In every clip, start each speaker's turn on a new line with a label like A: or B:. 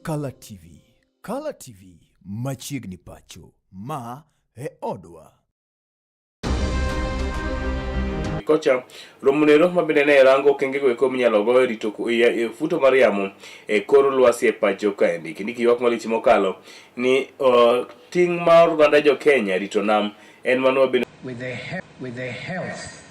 A: Kala TV. Kala TV machiegni pacho. Ma e odwa.
B: Kocha romonero ma bende ne rango okenge go eko minyalo go e rito e futo mar yamo e kor lwasi e pacho kaendi. Kendo ywak malich mokalo ni ting' mar oganda jo Kenya rito nam en mano bende
C: with the health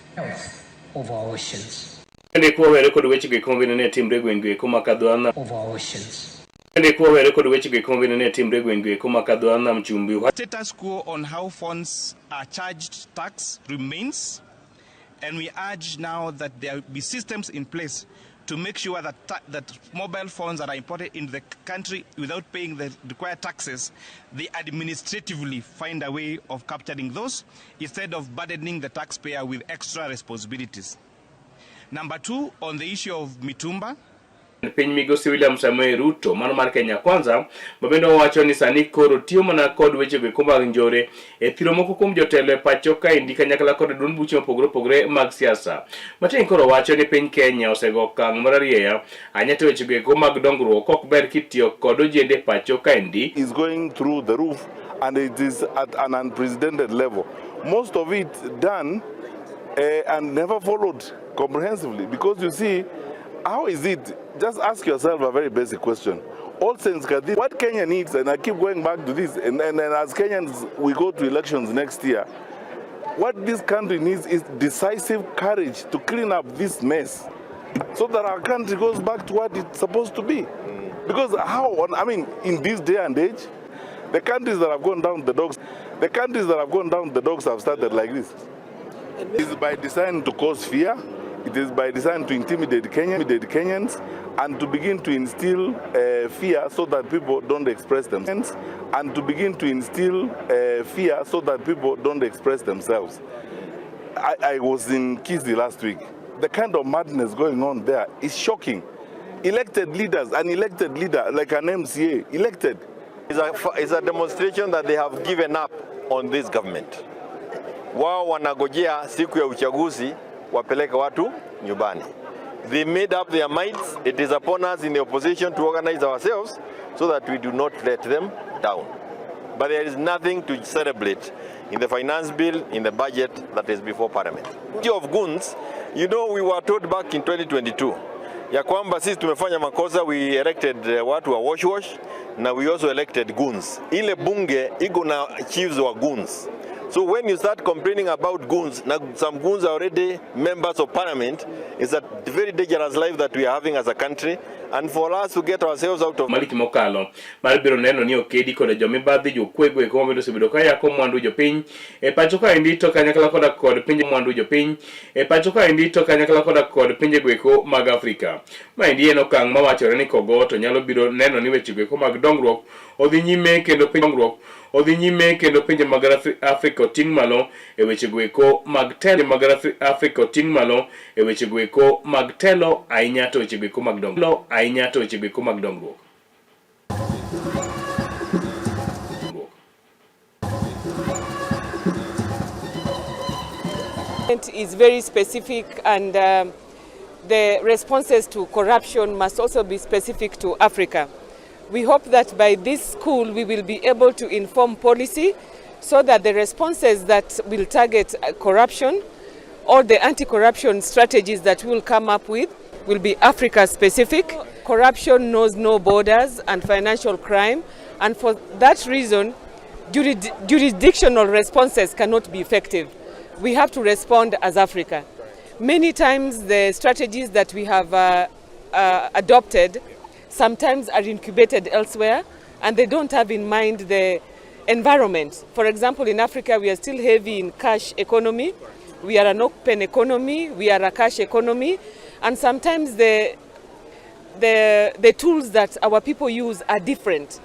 C: of our oceans.
B: Bende kwawere kod weche go eko mabende ne timre e gweng' go eko ma Kadhwana
C: Of our oceans.
B: Bende kwawere kod weche go eko mabende ne timre e gweng' go eko ma Kadhwana nam chumbi.
D: Status quo on how phones are charged tax remains, and we urge now that there be systems in place to make sure that mobile phones that are imported into the country without paying the required taxes, they administratively find a way of capturing those instead of burdening the taxpayer with extra responsibilities. Number two, on the issue of mitumba,
B: Piny migosi William Samoei Ruto mano mar Kenya Kwanza ma bende owacho ni sani koro tiyo mana kod weche go eko mag njore e thiro moko kuom jotelo e pacho kaendi kanyakla kod duond buche mopogore opogore mag siasa. Matin koro wacho ni piny Kenya osego okang' mararieya ahinya to weche go eko mag dongruok ok ber kitiyo kod ojende e pacho kaendi.
E: Is going through the roof and it is at an unprecedented level. Most of it done and never followed comprehensively because, you see, how is it? Just ask yourself a very basic question. All Saints Cathedral, what Kenya needs, and I keep going back to this, and as Kenyans we go to elections next year, what this country needs is decisive courage to clean up this mess so that our country goes back to what it's supposed to be. Because how, I mean, in this day and age, the countries that have gone down the dogs, the countries that have gone down the dogs have started like this. It is by design to cause fear. It is by design to intimidate Kenyans, and to begin to instill fear so that people don't express themselves, and to begin to instill fear so that people don't express themselves. I was in Kisii last week. The kind of madness going on there is shocking. Elected leaders, an elected leader like an MCA, elected.
F: It's a demonstration that they have given up on this government. Wao wanagojea siku ya uchaguzi wapeleke watu nyumbani. They made up their minds. It is upon us in the opposition to organize ourselves so that we do not let them down. But there is nothing to celebrate in the finance bill, in the budget that is before parliament. Of goons, we were told back in 2022 ya kwamba sisi tumefanya makosa, we elected watu wa wash wash na we also elected goons. Ile bunge iko na chiefs wa goons. So when you start complaining about goons, now some goons are already members of parliament, it's a very dangerous life that we are having as a country. And for us to get ourselves out of
B: malich mokalo mar biro neno ni okedi koda jomibadhi jokwego eko mabende osebedo ka yako mwandu jopiny e pacho kaendi to kanyakla koda kod pinje mwandu jopiny e pacho kaendi to kanyakla koda kod pinje goeko mag Afrika. Maendi en okang' mawachore ni kogo to nyalo biro neno ni weche goeko mag dongruok odhi nyime kendo piny dongruok odhi nyime kendo pinje mag Afrika oting' malo e weche goeko mag telo mag Afrika oting' malo e weche goeko mag telo ahinya to weche goeko mag dongruok ahinya to weche goeko mag dongruok.
G: Is very specific and the responses to corruption must also be specific to Africa. We hope that by this school we will be able to inform policy so that the responses that will target corruption or the anti-corruption strategies that we will come up with will be Africa specific. Corruption knows no borders and financial crime, and for that reason jurisdictional responses cannot be effective. We have to respond as Africa. Many times the strategies that we have adopted sometimes are incubated elsewhere and they don't have in mind the environment. For example, in Africa we are still heavy in cash economy. We are an open economy, we are a cash economy, and sometimes the tools that our people use are different.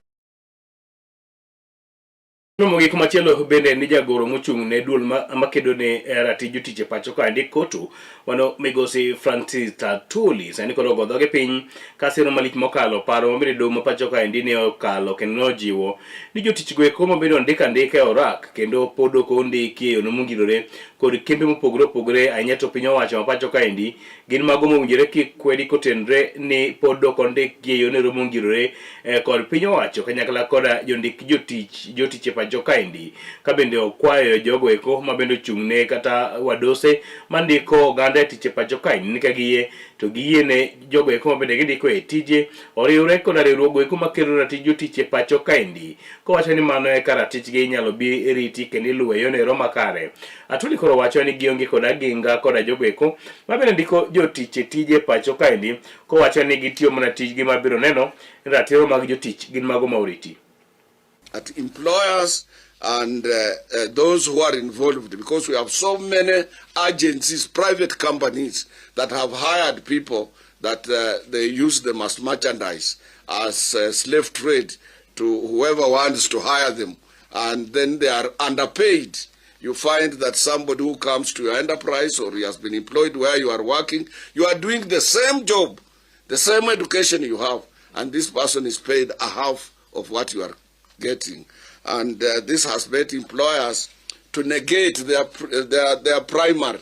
B: No mogik machielo bende ni jagoro mochung' ne duol makedo ne ratich jotich e pacho kaendi KOTU mano migosi Francis Tatuli sani koro ogo dhoge piny ka siro malich mokalo paro mabende doho ma pacho kaendi ne okalo kendo ne ojiwo ni jotich go eko mabende ondik andika e orak kendo pod ok ondiki e yo mongirore kod kembe mopogore opogore ahinya to piny owacho ma pacho kaendi gin mago mowinjore kik kwedi kotenre ni pod ok ondikgi e yono mongirore eh, kod piny owacho kanyakla koda jondik jotich jotich e pacho kaendi ka bende okwayo jogo eko ma bende ochung'ne kata wadose mandiko oganda e tich e pacho kaendi ni ka giyie to giyie ne jogo eko ma bende gindiko e tije oriwre koda riwruogo eko makelo ratich jotich e pacho kaendi kowacho ni mano eka ratichgi inyalo bi riti kendo iluwo e yono ero makare. Atwoli koro wacho ni gionge kod aginga koda jogo eko ma bende ndiko jotich e tije pacho kaendi kowacho ni gitiyo mana tijgi mabiro neno ni ratiro mag jotich gin mago ma oriti.
H: At employers and those who are involved, because we have so many agencies, private companies that have hired people that they use them as merchandise, as slave trade to whoever wants to hire them, and then they are underpaid. You find that somebody who comes to your enterprise or he has been employed where you are working, you are doing the same job, the same education you have, and this person is paid a half of what you are getting. And this has made employers to negate their primary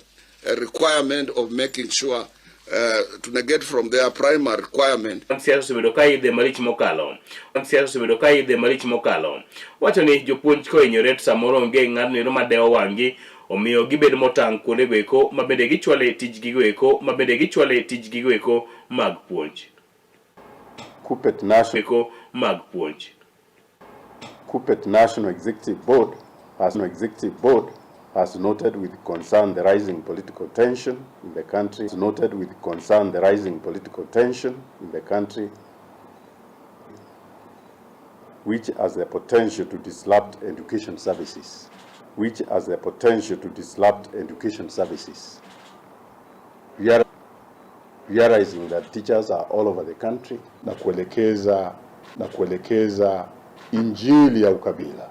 H: requirement of making sure, to negate from their primary requirement.
B: Siasa osebedo ka idhe malich mokalo. Siasa osebedo ka idhe malich mokalo. Wacho ni jopuonj kohinyore to samoro onge ng'atno ero madewo wang'gi omiyo gibedo motang' kuondego eko ma bende gichwale tijgi go eko ma bende gichwale tijgi go eko mag puonj.
I: KUPPET National
B: eko mag puonj.
I: KUPPET National Executive Board has noted with concern the rising political tension in the country. Has noted with concern the rising political tension in the country, which has the potential to disrupt education services. Which has the potential to disrupt education services. We are realizing that teachers are all over the country.
J: Na kuelekeza injili ya ukabila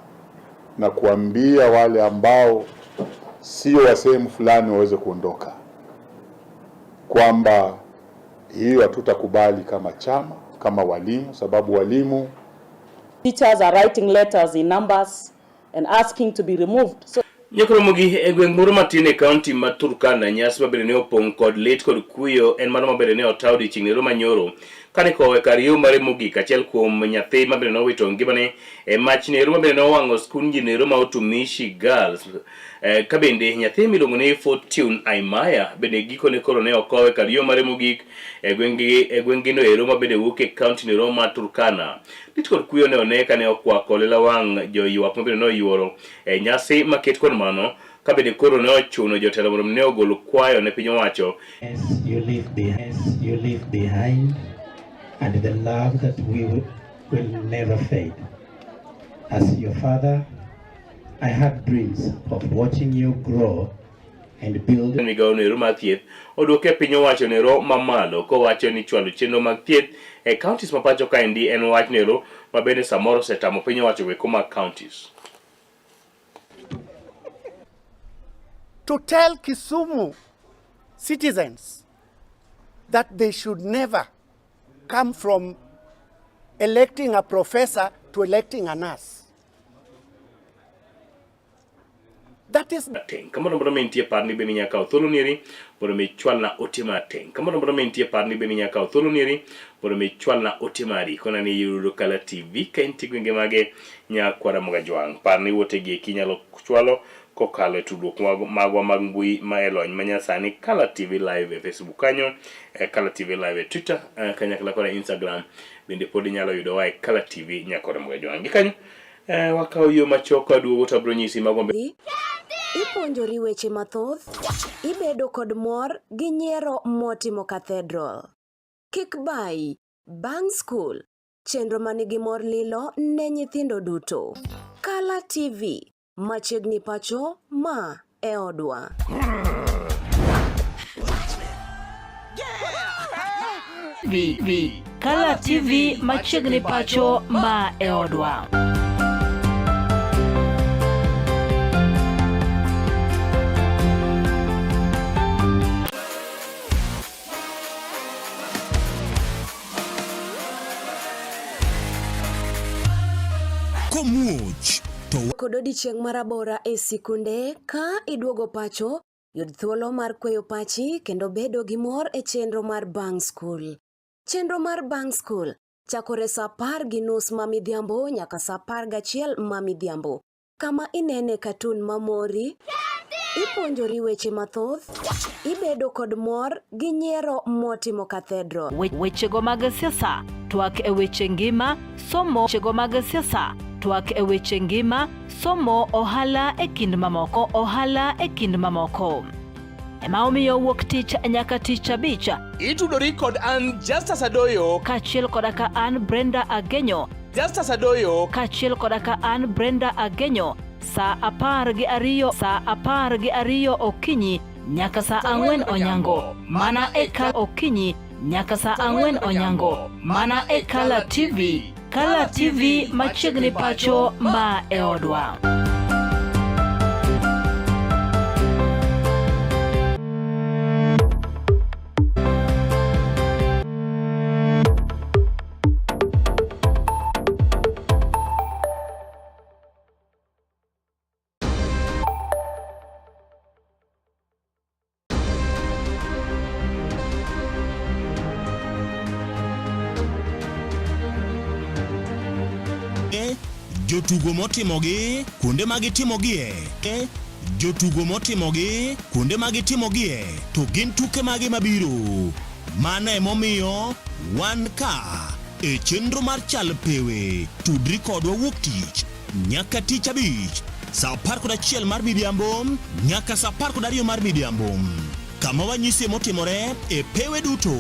J: na kuambia wale ambao sio wa sehemu fulani waweze kuondoka, kwamba hiyo hatutakubali kama chama, kama walimu, sababu walimu
K: Teachers are writing letters in numbers and asking to be removed. So
B: Nyakromogi e gweng' moro matin e kaunti ma Turkana nyasi mabende ne opong' kod lit kod kuyo en mano mabende ne otaw odiochieng' nero manyoro kane kowe kar yo mare mogik achiel kuom nyathi mabende nowito ngimane e mach nero mabende nowang'o skund ji nero ma Utumishi Girls ka bende nyathi miluongo ni Fortune Aimaya bende gikone koro ne okowe kar yo mare mogik e gweng'gi e gweng'gino ero mabende wuok e kaunti nero ma Turkana. Lit kod kuyo ne one kane okwako lela wang' joywak mabende noyuoro e nyasi maket kod mano ka bende koro ne ochuno jotelo mondo ne ogol kwayo ne piny owacho.
L: As you leave behind, and the love that we will never fade. As your father, I have dreams of watching you grow and build
B: Migawo noero mar thieth oduoke e piny owacho nero mamalo kowacho ni chwalo chenro mag thieth e counties ma pacho kaendi en wach nero ma bende samoro osetamo piny owacho weko mag counties.
M: To tell Kisumu citizens that they should never come from electing a professor to electing a nurse. That is
B: Teng kamoro mondo mi nitie par ni bende nyaka kaw thuolo nieri mondo mi chwalna ote mar teng kamoro mondo mi nitie par ni bende nyaka kaw thuolo nieri mondo mi chwalna ote mari kona ni yudo Kala TV ka intie gwenge mage nyakwara Mogajwang' par ni wote gi eki inyalo chwalo kokalo e tudruok magwa mag mbui ma e lony manyasani Kala TV Live e Facebook kanyo, Kala TV Live e Twitter, kanyakla koda Instagram bende pod inyalo yudowa e Kala TV nyakwara Mogajwang' gi kanyo wakawo yo machuok kaduogo to abiro nyisi mago
N: Ipuonjori weche mathoth, ibedo kod mor gi nyiero motimo cathedral. Kik bayi, bang' skul, chenro manigi mor lilo ne nyithindo duto. Kala TV, machiegni pacho, ma e odwa.
O: V. Kala TV machiegni pacho ma e odwa.
N: kod odiechieng' marabora e sikunde ka iduogo pacho, yud thuolo mar kweyo pachi kendo bedo gi mor e chenro mar bang' skul. Chenro mar bang' skul chakore sa 10:30 ma midhiambo nyaka sa 11 ma midhiambo. Kama inene katun mamori, ipuonjori weche mathoth, ibedo kod mor gi nyiero motimo cathedral.
O: Wechego mag siasa, twak e weche ngima, somo wechego mag siasa, twak e weche ngima, somo, ohala e kind mamoko, ohala e kind mamoko. Ema omiyo wuok tich nyaka tich abich.
B: Itudori kod an Justus Adoyo.
O: Kaachiel koda ka an Brenda Agenyo.
B: Justus Adoyo.
O: Kaachiel koda ka an Brenda Agenyo. Saa 12 saa 12 okinyi nyaka saa 4 onyango. Mana e ka okinyi nyaka saa 4 onyango. Mana e Kala TV. Kala TV machiegni pacho ma e odwa.
P: Jotugo motimogi, kuonde ma gitimogie, jotugo motimogi, kuonde ma gitimogie, to gin tuke mage mabiro. Mano emomiyo wan ka e chenro mar Chal Pewe. Tudri kodwa wuok tich nyaka tich abich saa 11 mar midhiambo nyaka saa 12 mar midhiambo kama wanyisie motimore e pewe duto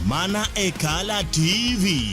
P: mana e Kala TV.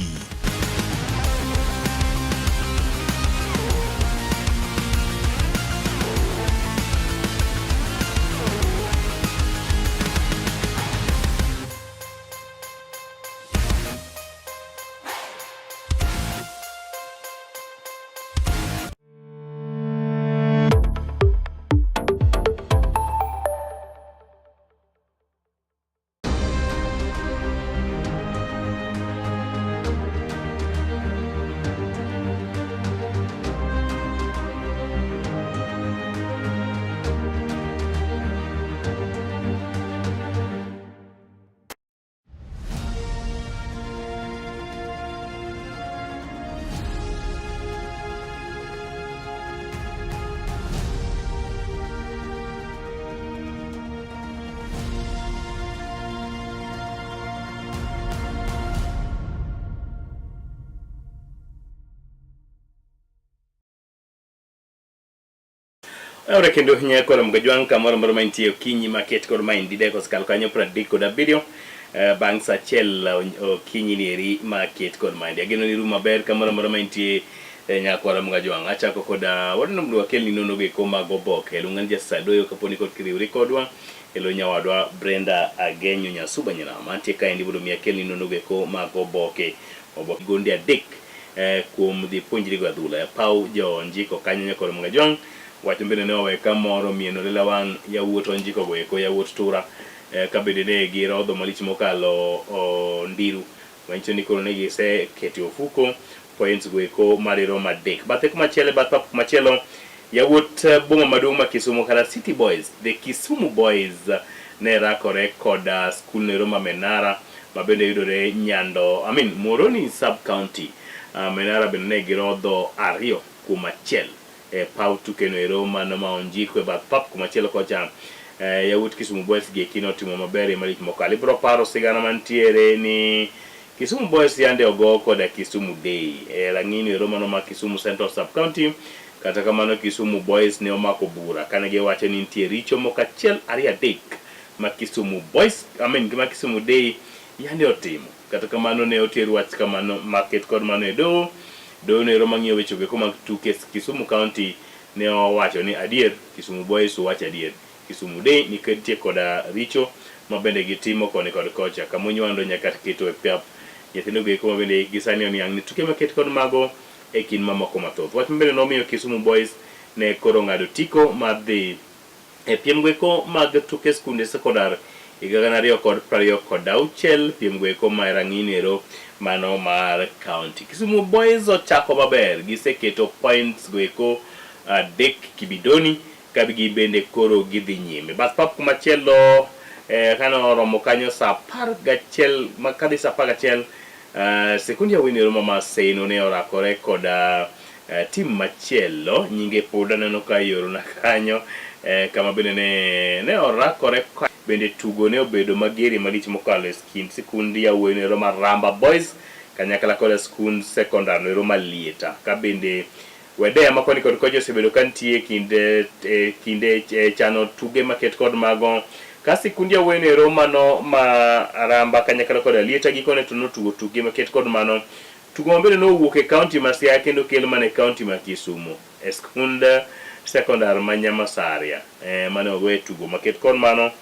B: Ore kendo nyakora mgajwang' kamoro amora ma intie okinyi maket kod maendi dakika osekalo kanyo 37 bang' sa achiel okinyi ni eri maket kod maendi. Ageno ni iru maber kamoro amora ma intie nyakwara mgajwang'. Achako koda wadwaro mondo wakelni nonro go eko mag oboke. Luonga ni Jasadoyo kaponi kod kiriwri kodwa. Elo nyawadwa Brenda Agenyo Nyasuba Nyanam. Antie kaendi mondo mi akelni nonro go eko mag oboke. Oboke gonde adek kuom dhi puonjri go adhula e paw jo Onjiko kanyo nyakoro Mgajwang'. Wach bende ne owe ka moro mieno lela wang' yawuot Onjiko go eko yawuot Tura ka bende ne girodho malich mokalo Ndiru manyiso ni koro ne gisekete ofuko points go eko madirom adek. Bathe kumachielo e bath pap kumachielo yawuot boma maduong' ma Kisumu kata City Boys, the Kisumu Boys ne rakore kod skul no ero ma Menara ma bende yudore Nyando, I mean Muhoroni sub county. Menara bende ne girodho 2-1 e paw tukeno ero mano ma Onjiko e bath pap kumachielo kocha yawuot Kisumu Boys gi eki notimo maber e malich mokalo. Ibro paro sigana mantiere ni Kisumu Boys yande ogo koda Kisumu Day e rang'ini ero mano ma Kisumu Central Sub County. Kata kamano Kisumu Boys ne omako bura kane giwacho ni nitie richo moko achiel ariyo adek ma Kisumu Boys, I mean, ma Kisumu Day yande otimo. Kata kamano ne oter wach kamano maket kod mano e doho. Doho no ero mang'iyo weche go eko mag tuke Kisumu County ne owacho ni adier Kisumu Boys uwacho adier. Kisumu Day nitie koda richo ma bende gitimo koni kod kocha. Kamunywando nyaka keto e pap nyithindo go eko ma bende hikgi sani oniang' ne tuke maket kod mago e kind mamoko mathoth. Wach mabende nomiyo Kisumu Boys ne koro ong'ado otiko mar dhi e piem goeko mag tuke skunde sekondar higa 2026 piem goeko ma e rang'iny ero mano mar county. Kisumu Boys ochako maber, giseketo points goeko adek Kibidoni ka gin bende koro gidhi nyime. Bath pap kumachielo eh, kane oromo kanyo saa apar gachiel ma kadhi saa apar gachiel eh, sekundi awinero ma Maseno ne orakore koda eh, tim machielo nyinge pod aneno ka iorona kanyo eh, kama bende ne, ne orakore ka bende tugo ne obedo mager malich mokalo e kind sikund yawuoyi noero mar Ramba Boys kanyakla koda skund sekondar noero ma Lieta ka bende Wedea ma koni kod kocha osebedo ka nitie e kind e kinde e chano tuge maket kod mago ka sikund yawuoyi noero mano ma Ramba kanyakla koda Lieta gikone to notugo tukgi maket kod mano tugo ma bende nowuok e kaunti ma Siaya kendo okel mana e kaunti ma Kisumo e skund sekondar ma Nyamasaria eh, mane ogo e tugo maket kod mano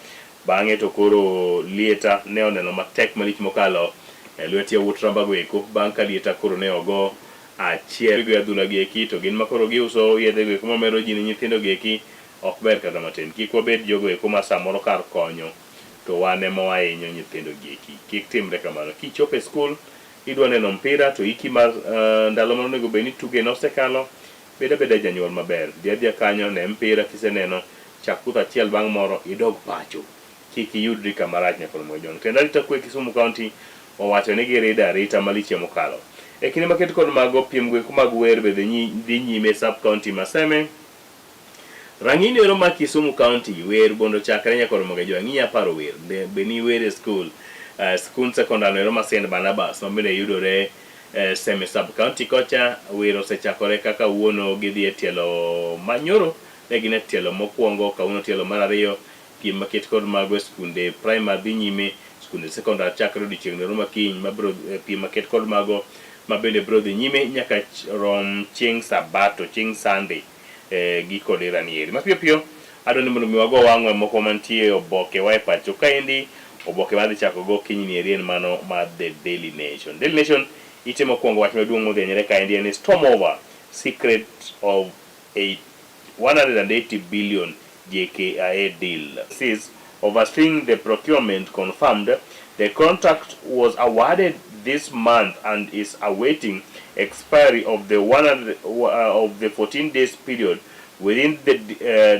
B: bang'e to koro Lieta ne oneno matek malich mokalo e lwet yawuot Rambago eko bang' ka Lieta koro ne ogo achiel gi adhula gi eki to gin ma koro giuso yedhe go eko mamero ji ne nyithindo gi eki ok ber kata matin. Kik wabed jogo eko ma samoro kar konyo to wan ema wahinyo nyithindo gi eki. Kik timre kamano. Kichopo e skul idwa neno mpira to hiki mar ndalo ma onego bed ni ituge nosekalo, bed abeda janyuol maber. Dhi adhiya kanyo, ne mpira, kiseneno, chak kutho achiel bang' moro, idog pacho. Kik iyudri kama rach nyaka orumo jong. Tend arita kwe Kisumu County owacho ni girido arita malich mokalo. E kinde maket kod mago, piem goeko mag wer be dhi nyime sub county ma Seme. Rang'ini ero ma Kisumu County, wer bondo chakre nyaka oromo ga jo ang'iya paro wer. Be ni wer e skul, skund sekondar no ero ma St. Barnabas ma bende yudore Seme sub county kocha, wer osechakore kaka wuono gidhi e tielo ma nyoro ne gin e tielo mokwongo, kawuono tielo mar ariyo. Piem maket kod mago e skunde primar dhi nyime, skunde sekondar chakre odiochieng' noero ma kiny ma biro piem maket kod mago ma bende biro dhi nyime nyaka rom chieng' sabato, chieng' Sunday giko dira ni eri. Mapiyo piyo adwa ni mondo mi wago wang'wa moko mantie e oboke wa e pacho kaendi. Oboke madhi chako go kiny ni eri en mano mar The Daily Nation. Daily Nation ite mokwongo wach maduong' modhianyore kaendi en ni storm over secret of 180 billion JKIA deal. Says overseeing the procurement confirmed the contract was awarded this month and is awaiting expiry of the 100, of the 14 days period within the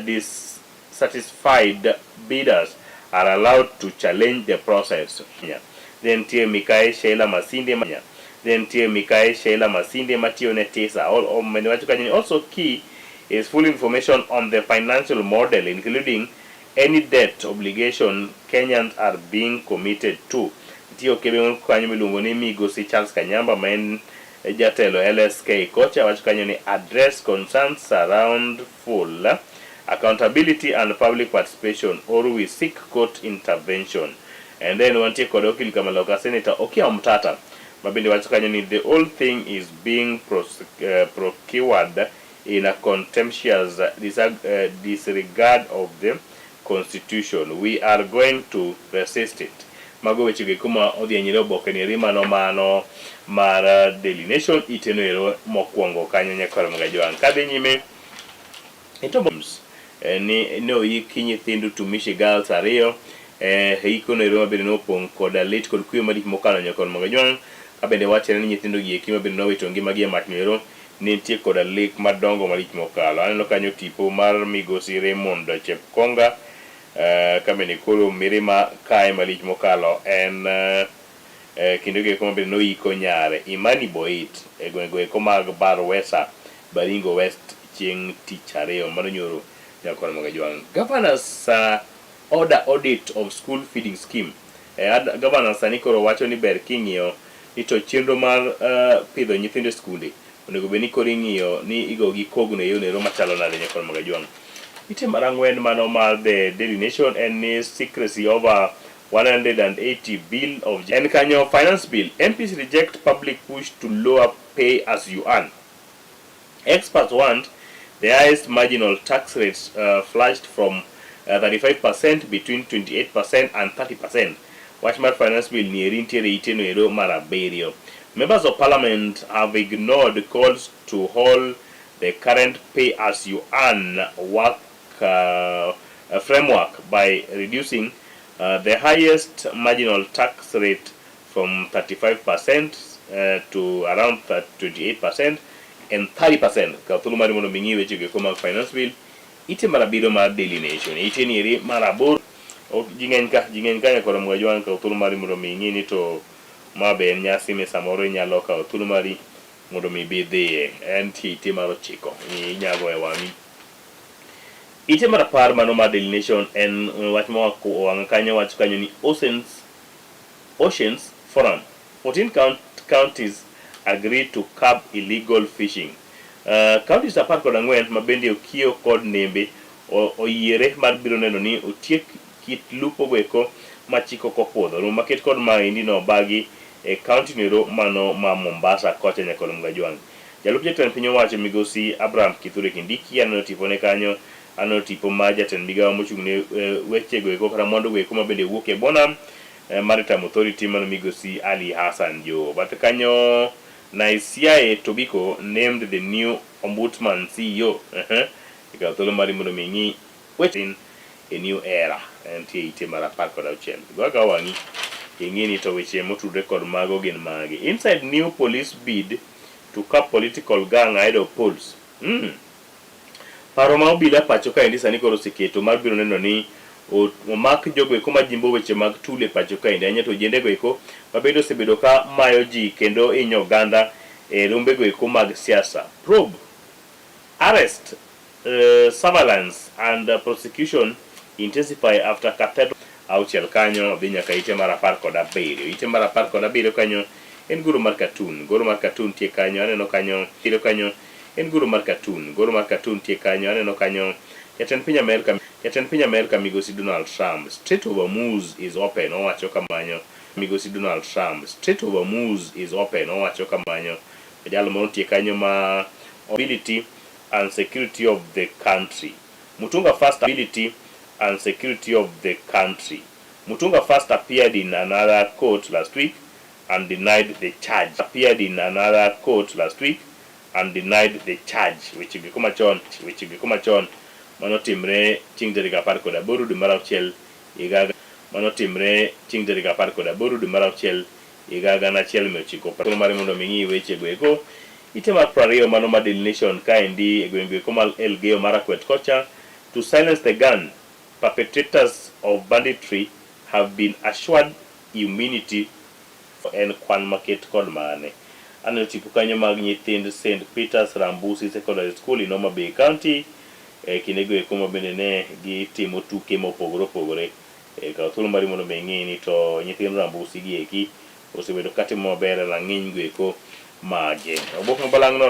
B: dissatisfied bidders are allowed to challenge the process. Yeah. Then nitie Mikae Sheila Masinde ma then nitie Mikae Sheila Masinde matiyo ne TISA. All wacho kanyo ni also key is full information on the financial model including any debt obligation Kenyans are being committed to. Nitie okebe moro kanyo miluongo ni Migosi Charles Kanyamba ma en jatelo LSK kocha wacho kanyo ni address concerns around full accountability and public participation or we seek court intervention. And then wantie kod okil Kamaloka Senator Okiya Omtata ma bende wacho kanyo ni the whole thing is being procured in a contemptuous disregard of the constitution. We are going to resist it. Mago weche go eko ma odhianyore oboke ni eri mano mano mar Daily Nation iteno ero mokwongo kanyo nyakwar Mgajwang'. Kadhi nyime ito bombs ni ne oiki nyithind Utumishi Girls ariyo ikono ero mabende nopong' koda lit kod kuyo malich mokalo nyakwar Mgajwang'. Ka bende wachore ni nyithindo gi eki mabende nowito ngimagi e mach no ero ne nitie koda lek madongo malich mokalo. Aneno kanyo tipo mar Migosi Raymond Chepkonga ka bende koro mirima kae malich mokalo en kinde go eko ma bende noiko nyare Imani Boit e gwenge go eko mag Barwesa, Baringo West chieng' tich ariyo mano nyoro nyakwar Mogajwang'. Governors order audit of school feeding scheme. Governor sani koro wacho ni ber king'iyo ni to chenro mar pidho nyithindo e skunde onego bed ni koro ing'iyo ni igo gi kogno e yono ero machalo nade nyakwar Mogajwang'. Ite mar ang'wen mano mar The Daily Nation en ni secrecy over 180 bill of en kanyo finance bill MPs reject public push to lower pay as you earn. Experts want the highest marginal tax rates flushed from 35% between 28% and 30%. Wach mar finance bill ni eri nitiere ite no ero mar abiriyo. Members of parliament have ignored calls to hold the current pay as you earn work framework by reducing the highest marginal tax rate from 35% to around 28% and 30%. Kaw thuolo mari mondo mi ing'i weche go eko mag finance bill. Ite mar abiriyo mar Daily Nation. Ite nieri mar aboro. Ok ji ng'eny ka, ji ng'eny ka nyakoro Mgajwang' kaw thuolo mari mondo mi ing'i ni to ma be en nyasi mi samoro inyalo kawo thuolo mari mondo mi ibi idhiye. En tie ite mar ochiko. Inya goyo wang'i. Ite mar apar mano mar Daily Nation en wach ma wang'a kanyo wacho kanyo ni Oceans Forum 14 counties agree to curb illegal fishing. Counties 14 ma bende okiewo kod nembe oyiere mar biro neno ni otiek kit lupo goeko ma chik ok opuodho. Romo maket kod maendi no obagi e county noero mano ma Mombasa kocha nyaka Mgajwang'. Jalup jatend piny owacho migosi Abraham Kithure Kindiki aneno tipone kanyo aneno tipo mar jatend migawo mochung' ne weche goeko kata mwandu goeko ma bende wuok e bwo nam Maritime Authority mano migosi Ali Hassan Joho. Bathe kanyo Naisiae Tobiko named the new Ombudsman CEO. Ikawo thuolo mari mondo mi ing'i weche in a new era. Entie ite mar 16. Go agawa wang'i ing'i ni to weche motudore kod mago gin mage. Inside new police bid to curb political gang ahead of polls. Paro ma obila pacho kaendi sani koro oseketo mar biro neno ni omak jogo eko majimbo weche mag tule pacho kaendi ahinya to ojende go eko ma bende osebedo ka mayo ji kendo hinyo oganda e rombe go eko mag siasa. Probe, arrest, surveillance and prosecution intensify after cathedral auchiel kanyo dhi nyaka ite mar 17. Ite mar 17 kanyo en goro mar cartoon. Goro mar cartoon tie kanyo aneno kanyo tiro kanyo en goro mar cartoon. Goro mar cartoon tie kanyo aneno kanyo jatend piny Amerka jatend piny Amerka migosi Donald Trump Strait of Hormuz is open owacho kamanyo migosi Donald Trump Strait of Hormuz is open owacho kamanyo jal moro tie kanyo ma ability and security of the country. Mutunga first ability and security of the country. Mutunga first appeared in another court last week and denied the charge. Appeared in another court last week and denied the charge. Weche go machon, weche go machon manotimre chieng' tarik 18 dwe mar auchiel higa manotimre chieng' tarik 18 dwe mar auchiel higa 1900 mare mondo mi ng'i weche go eko ite mar 20 mano mar Daily Nation kaendi e gweng' go eko mar Elgeyo Marakwet kocha to silence the gun perpetrators of banditry have been assured immunity en kwan maket kod mane aneno tipo kanyo mag nyithind St Peters Rambusi Secondary School in Homa Bay County e kindego eko ma bende ne gitimo tuke mopogore opogore e kaw thuolo mari mondo mi ing'i ni to nyithind Rambusi gi eki osebedo katimo maber e rang'iny go eko mage oboke mabalang' no.